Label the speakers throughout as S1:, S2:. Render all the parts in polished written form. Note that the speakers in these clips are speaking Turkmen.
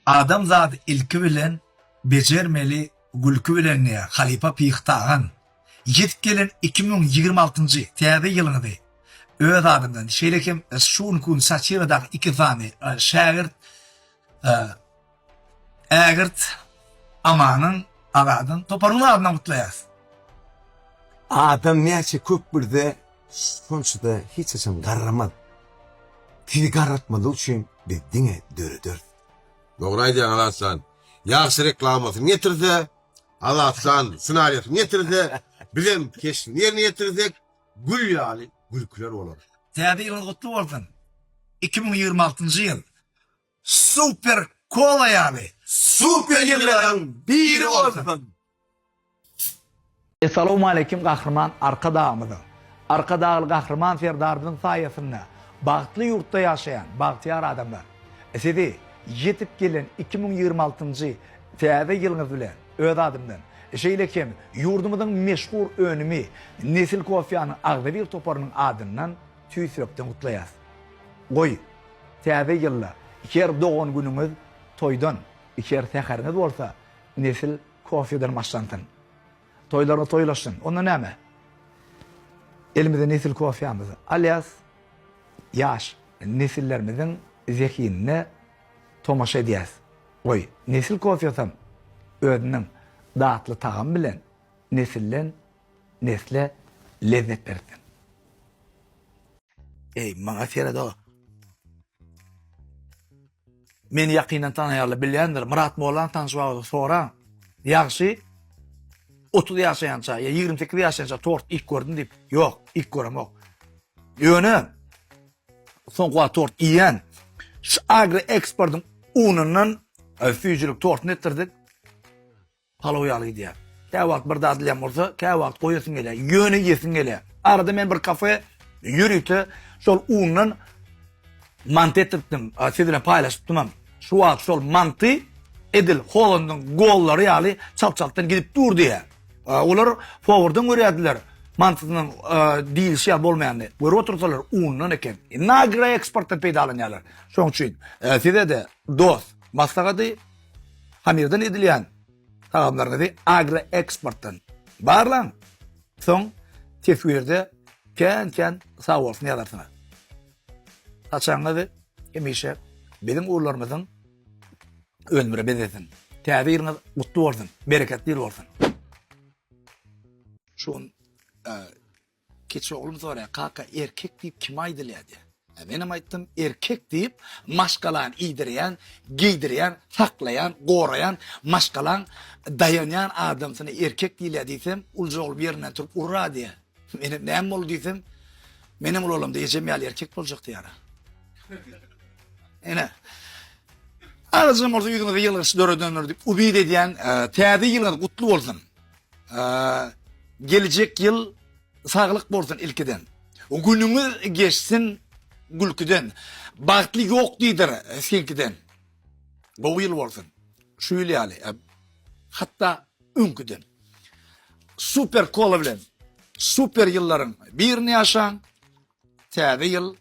S1: Adamzady ilki bilen bejermeli gülki bilen diýýär halypa Pyhy Tagan. Ýetip gelen 2026-njy täze ýylyňyzy öz adymdan, şeýle hem şu günki gün satiradaky iki sany şägirt Ägirt Amanyň, Azadyň toparynyň adyndan gutlaýarys.
S2: Adam näçe köp gülse, şonça-da hiç haçan garramaz. Sizi garratmazlyk üçin biz diňe dörederis.
S3: Dogry aýdýaň Azatjan. Ýagşy reklamasyny getirse, Azatjan ssenariýasyny getirse, bizem keşbini ýerine ýetirsek, gül ýaly gülküler bolar.
S1: Täze ýylyňyz gutly bolsun! 2026-njy ýyl super kola ýaly super ýyllaryň biri bolsun! Essalawmaleýkim Gahryman Arkadagymyzyň, Arkadagly Gahryman Serdarymyzyň saýasynda bagtly ýurtda ýaşaýan bagtyýar adamlar! Sizi ýetip gelen 2026-njy Täze ýylyňyz bilen öz adymdan, şeýle hem ýurdumyzyň meşhur önümi Nesil kofýanyň agzybir toparynyň adyndan tüýs ýürekden gutlaýas! Goý, Täze ýylda her dogan günüňiz toýdan, her säheriňiz bolsa Nesil kofeden başlansyn. Toýlaryňyz toýlaşsyn. Onda näme? Elimize nesil kofýamyzy alýas, ýaş nesillerimiziň zehinine tomaşa edýäs. Goý, nesil kofýasam özüniň datly tagamy bilen nesilden nesle lezzet bersin. Eý, maňa sered-ow. Meni ýakyndan tanaýarlar, bilýändir. Myrat mollany tanyş wagty soraň. Ýagşy 30 ýaşaýança ýa 28 ýaşaýança tort iýip gördüm diýip, ýok, iýip göremok. Ýöne soňky wagt tort iýen. Şu agro eksportyň unundan e, süýjülik tortuny etdirdik. Palaw ýaly gidýär. Käwagt bir dadylýan bolsa, käwagt goýasyň gelýär. Ýöne iýesiň gelýär. Arada men bir kafe ýörite şol undan manty etdiripdim. Siz bilen paýlaşypdymam. Şu wagt şol manty edil Hollandyň gollary ýaly çalt-çaltdan gidip dur diýýär. Olar powardan görýärdiler. Mantysynyň diýilişi ýaly bolmaýanyny. Görüp otursalar undan eken. Indi agroeksportdan peýdalanýarlar. Şonuň üçin size-de dost maslahady Hamirden edilýän tagamlaryňyzy Agroeksportdan barlaň. Soň teswirde kän-kän sag bolsun ýazarsyňyz. Saçagyňyzy hemişe biziň ugurlarymyzyň önümine bezesin. Täze ýylyňyz gutly bolsun, bereketli ýyl bolsun. Şu gün Kiçi oglum soraýar, Kaka, erkek diýip kime aýdylýar diýýär. E, menem aýtdym, erkek diýip maşgalany iýdirýän, geýdirýän, saklaýan, goraýan, maşgalaň daýanýan adamsyna erkek diýilýär diýsem, ulja oglum ýerinden turup urra diýýär. Menem näme boldy diýsem, menem ulalamda ejem ýaly erkek boljak diýýär. Ine. Azajygam bolsa ýüzüňize ýylgyryş döredendir diýip umyt edýän, e, täze ýylyňyz gutly bolsun. Geljek ýyl saglyk bolsun ilkiden. Günüňiz geçsin gülküden. Bagtly ýok diýdir seňkiden. Gowy ýyl bolsun. Şu ýyl ýaly. Hatda öňküden. Super kola bilen super ýyllaryň birini ýaşaň. Täze ýyl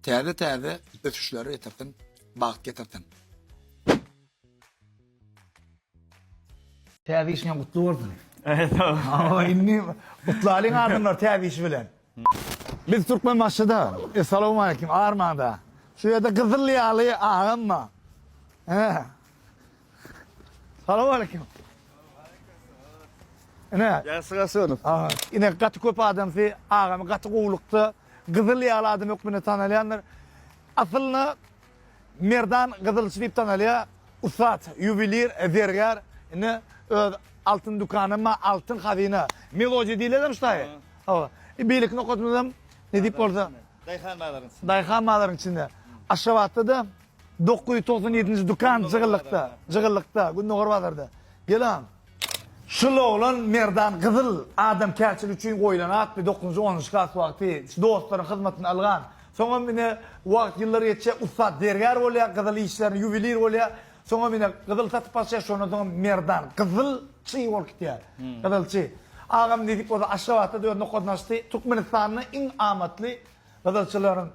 S1: täze-täze ösüşleri getirsin, bagt getirsin. Täze işiňem gutly bolsun. Hawa, indi gutlalyň adamlar täze işi bilen. Biz Türkmenbaşyda. Essalawmaleýkim, armanda. Şu ýerde gyzyl ýaly agam bar. Ine. Salawmaleýkim. Ine.
S4: Ýagşy gaşynyz.
S1: Ine gaty köp adamsy agamy gaty gowulykda gyzyl ýaly adam hökmünde tanalýandyr. Aslynda Merdan gyzylçy diýip tanalýar. Ussat, ýuwelir, zergär. Indi öz altyn dükanam bar, Altyn hazyna. Melodiýa diýilýärem şu taýy. Hawa. E, beýleki nokadymyzam ne diýip bolsa.
S4: Daýhan bazaryň içinde.
S1: Daýhan bazaryň içinde. Aşgabatda-da 997-nji dükan Jygyllykda. Jygyllykda, Gündogar bazarda. Gel agam. Şul oglan Merdan Gyzyl adamkärçilik üçin goýlan atly dokuzynjy onunjy klas wagty şu dostlaryň hyzmatyny algan. Soňam ine wagt ýyllar geçýär ussat zergär bolýar gyzyl işlerini ýuwelir bolýar. Soňam ine gyzyl satyp başlaýar şondan soňam Merdan Gyzyl çy bolup gitýär. Gyzylçy. Agam nesip bolsa Aşgabatda-da öz nokadyny açdy. Türkmenistanda iň amatly gyzylçylaryň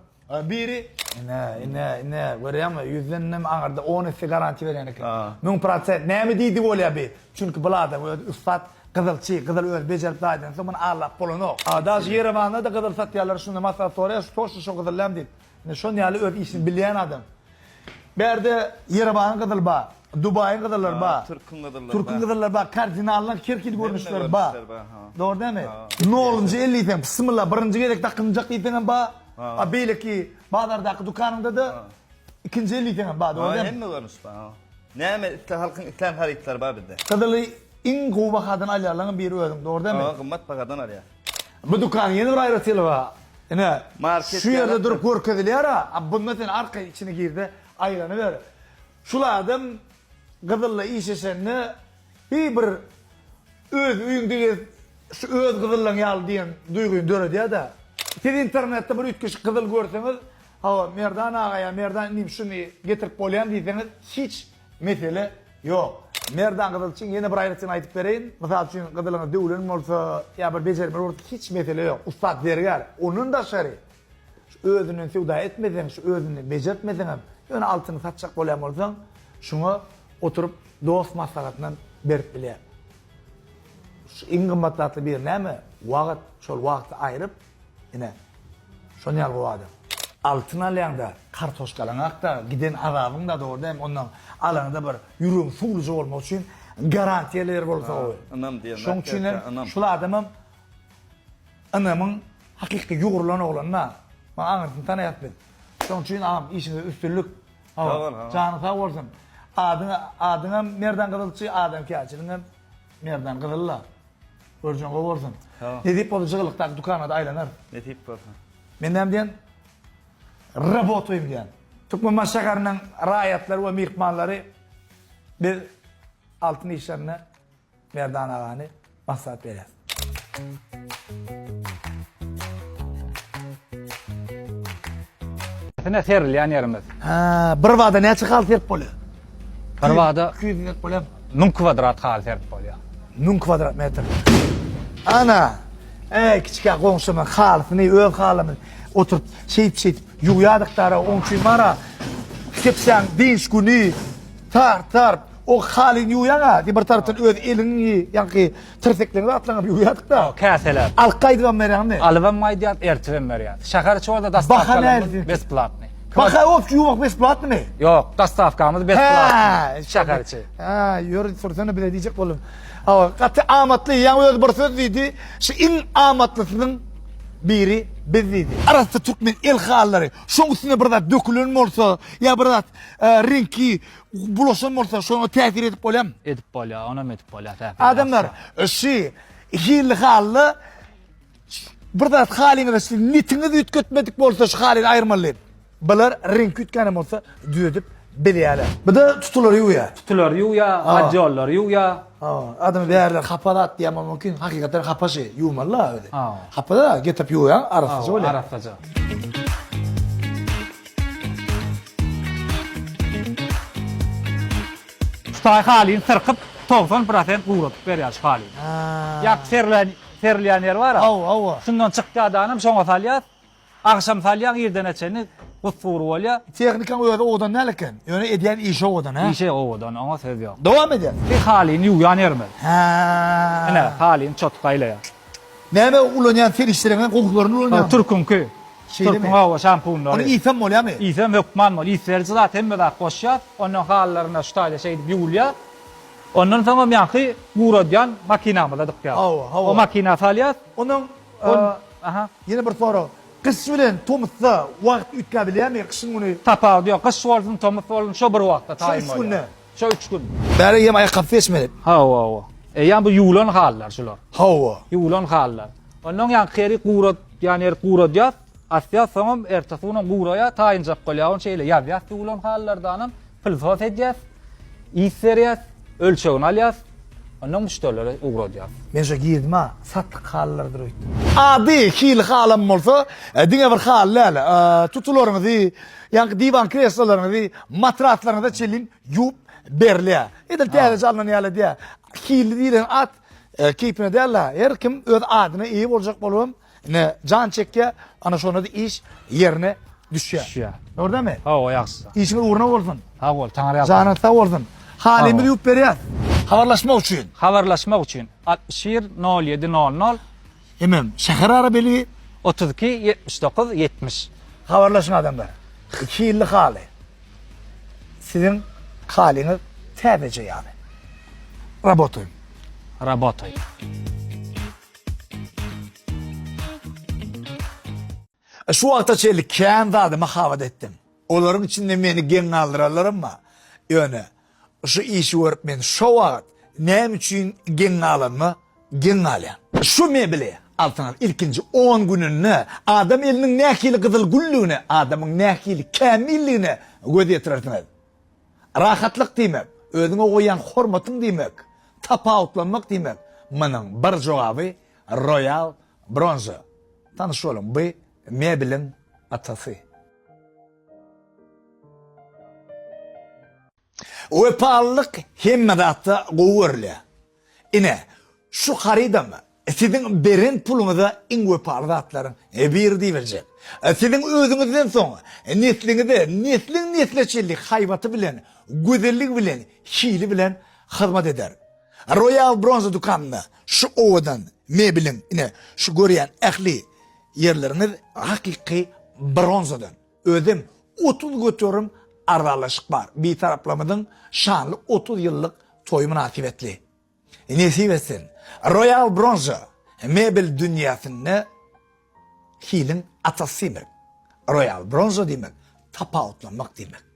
S1: biri. Ine, ine, ine, görýäňmi, ýüzdenem aňyrda on esse garantiýa berýän eken. 1000% näme diýdi bolýa bi? Çünki bul adam özi ussat gyzylçy, gyzyl özi bejerip zaýadan soň muny allap bolanok. A daže Ýerewanda-da gyzyl satýarlar, şunda maslahat soraýar, şu toşny şo gyzyl dämi diýip. Ine şon ýaly öz işini bilýän adam. Bärde Ýerewanyň gyzyly bar, Dubaýyň gyzyllary bar,
S4: Türküň gyzyllary bar.
S1: Türküň gyzyllary bar, kardinallaryň her hili görnüşleri bar.
S4: Hemme görnüşleri bar, ha.
S1: Dogry dälmi? Nolunjy el diýseň, bismillah, birinji gezek dakynjak diýseňem bar. A beýleki bazardaky dükanyňda-da ikinji el diýseňem bar, dogry dälmi?
S4: Hemme görnüş bar, ha. Näme isle halkyň islän harytlary bar bizde.
S1: Gyzyly iň gowy bahadan alýanlaryň biri özüň, dogry dälmi?
S4: Ha, gymmat bahadan alýar.
S1: Bu dükanyň ýene bir aýratynlygy bar. Ine,
S4: Market
S1: şu ýerde
S4: ýaly.
S1: durup görkezilýär-a, a bunda sen arkaýyn içine gir-de, aýlanyber. Şul adam gyzylla işleşende bir bir öz öýüňde gezip, şu öz gyzyllaň ýaly diýen duýgyny döredýär-de. Siz internetde bir üýtgeşik gyzyl görseňiz, hawa, Merdan aga ýa Merdan inim şuny getirip bolýamy diýseňiz, hiç Mesele ýok. Merdan gyzylçyň ýene bir aýratyn aýdyp bereýin. Mysal üçin gyzylyňyz döwlen bolsa ýa bir bejermeli bolsa hiç mesele ýok. Ussat zergär. Ondan daşary şu özünden söwda etmeseň, şu özünden bejertmeseňem, ýöne altyny satjak bolýan bolsaň, şuňa oturyp dost maslahatynam berip bilýär. Şu iň gymmat zatly biri näme? Wagt. Şol wagty aýryp Ine, şon ýaly gowy adam. Altyn alýaňda, kartoşkalaňakda, giden azabyň-da dogry dämi, ondan alaňda bir ýüregiň suwluja bolmagy üçin garantiýaly ýer bolsa gowy.
S4: Ynam diýen
S1: Şoň
S4: zat
S1: üçin
S4: gerek-dä,
S1: hem
S4: ynam.
S1: şul adamam ynamyň hakyky ýugrulan oglan-da. Maňa aňyrsyny tanaýas biz. Şoň üçin agam işiňizde üstünlik.
S4: Sag bol, agam.
S1: Janyň sag bolsun. Adyň adyňam Merdan Gyzylçy, adamkärçiligiňem Merdan Gyzyl-la. Görjeň gowy bolsun. Nesip bolsa jygylykdaky dükana-da aýlanarys.
S4: Nesip bolsa.
S1: Men näme diýen? Rabotaýym diýen. Türkmenbaşy şäheriniň raýatlary we myhmanlary biz altyn işlerinde Merdan agany maslahat berýäris.
S5: Sine serilýän ýerimiz.
S1: Hä, bir bada näçe haly serip bolýar?
S5: Bir bada
S1: 200 serip bolýarmy?
S5: 1000 kwadrat haly serip bolýar.
S1: 1000 kwadrat metr. Ana, eý kiçikä goňşymyň halysyny, öz halymy oturyp şeýdip-şeýdip ýuwýardyk dara, oň üçin bar-a, kepsäň dynç güni tar-tar o halyny ýuwýaň-a, diý bir tarapdan öz eliňi, ýaňky Tirsekleňi zatlaňam ýuwýardyk-da.
S5: Käseler.
S1: Alyp gaýdybam berýäňmi?
S5: Alybam gaýdýas, ertibem berýäs. Şäher içi bolsa dostawkalarymyz besplatnyý.
S1: Baha ýok, ýuwmak besplatnymy?
S5: Ýok, dostawkamyz besplatnyý. Şäher içi.
S1: Hä, ýör sürsene bize diýjek boldum. Hawa, gaty amatly, ýaňy özi bir söz diýdi. Şu iň amatlysynyň biri biz diýdi. Arassa türkmen el halylary. Şoň üstüne bir zat dökülen bolsa, ýa bir zat reňki Bulaşan bolsa şoňa täsir edip bolýarmy?
S5: Edip bolýar, onam edip bolýar täsir.
S1: Adamlar şu hilli halyda bir zat halyňyza şu netiňiz üýtgetmedik bolsa şu halyny aýyrmaly diýip. Bular reňki üýtgänem bolsa düzedip bilýärler. Bu-da tutulary ýuwýar.
S5: Tutulary ýuwýar, adýollary ýuwýar.
S1: Adamy bärler hapa zat diýýän mümkin. Hakykatdan hapa şey, ýuwmaly-la özi. Hapa-da getirip ýuwýaň, arassaja bolýar.
S5: Arassaja. Hytaý halyny syrkyp 90 prosent guradyp berýär şu halyny. Ýa serilen serilýän ýeri bar.
S1: Hawa, hawa.
S5: Şundan çykýadanam şoňa salýas. Agşam salýaň irdene çenli gusgury bolýar.
S1: Tehnikaň özi owadan däl eken. Ýöne edýän işi owadan, hä?
S5: Işi owadan, oňa söz ýok.
S1: Dowam edýäs.
S5: Bir halyny ýuwýan ýerimiz.
S1: Hä.
S5: Ine, halyny çotuk aýlaýar.
S1: Näme ulanýan serişdeleriňiň gowularyny ulanýaňmy?
S5: Türküňki.
S1: Şeýlemi?
S5: Türküň hawa şampunlary.
S1: Ony iýsem bolýarmy?
S5: Iýsem hökman bol. Ys beriji zat hemme zat goşýas. Ondan halylaryna şu taýda şeýdip ýuwulýar. Ondan soňam ýaňky guradýan makinamyza dykýas.
S1: Hawa, hawa.
S5: O makina salýas.
S1: Onuň
S5: Aha.
S1: Ýene bir sorag. Gyş bilen tomusda wagt üýtgäbilýärmi? Gyşyň güni.
S5: Tapawudy ýok. Gyş bolsun, tomus bolsun şo bir wagtda taýyn
S1: Şo üç
S5: bolýar.
S1: günde.
S5: Şo üç gün.
S1: Bäri eýýäm aýakgap seçmeli.
S5: Hawa, hawa. Eýýäm bu ýuwlan halylar şular.
S1: Hawa.
S5: Ýuwlan halylar. Ondan ýaňky ýeri gurat, ýany ýeri guradýas, asýas, soňam ertesi günem guraýar, taýynjak bolýar. Ony şeýle ýazýas ýuwlan halylardanam, pylsos edýäs, ys berýäs, ölçegini alýas, ondan müşderilere ugradýas.
S1: Men şo girdim-a, satlyk halylardyr öýtdüm. Ady hili halam bolsa, diňe bir haly däl, tutularyňyzy, ýaňky diwan kreslolaryňyzy, matraslaryňyza çenli ýuwup berilýär. Edil täzeje alnan ýaly edýär. Hilli diýlen at keýpine däl-de, her kim öz adyna eýe boljak bolubam ine jan çekýär, ana şonda-da iş ýerine. Düşýär.
S5: Düşýär.
S1: Dogry dälmi?
S5: Hawa, ýagşy.
S1: Işiňiz ugruna bolsun.
S5: Sag bol, Taňry ýalkasyn.
S1: Janyňyz sag bolsun. Halymyzy ýuwup berýäs. Habarlaşmak üçin.
S5: Habarlaşmak üçin 61 07 00.
S1: Hemem şäher ara belgi.
S5: 32 79 70.
S1: Habarlaşyň adamlar. Hilli haly. Siziň halyňyz täzeje ýaly. Rabotaýym.
S5: Rabotaýym.
S1: Şu wagta çenli kän zady mahabat etdim. Olaryň içinde meni geň galdyranlaram bar. Ýöne şu işi görüp men şo wagt näme üçin geň galanyma geň galýan. Şu mebeli alsaňyz ilkinji on gününde adam eliniň nähili gyzyl güldügine, adamyň nähili kämildigine göz ýetirersiňiz. Rahatlyk diýmek, özüňe goýýan hormatyň diýmek, tapawutlanmak diýmek. Munuň bir jogaby Royal Bronza. Tanyş boluň, bu mebeliň atasy. Wepalylyk hemme zatda gowy görülýär. Ine, şu harydam siziň beren puluňyza iň wepaly zatlaryň biri diýibiljek. Siziň özüňizden soň nesliňize, nesliň nesle çenli haýbaty bilen, gözelligi bilen, hili bilen hyzmat eder. Royal Bronza dükanynda şu owadan mebeliň ine şu görýän ähli ýerleriňiz hakyky bronzadan. Özem 30% arzanlaşyk bar. Bitaraplarymyzyň şanly 30 ýyllyk toýy mynasybetli. Nesip etsin. Royal Bronza mebel dünýäsinde hiliň atasy diýmek. Royal Bronza diýmek tapawutlanmak diýmek.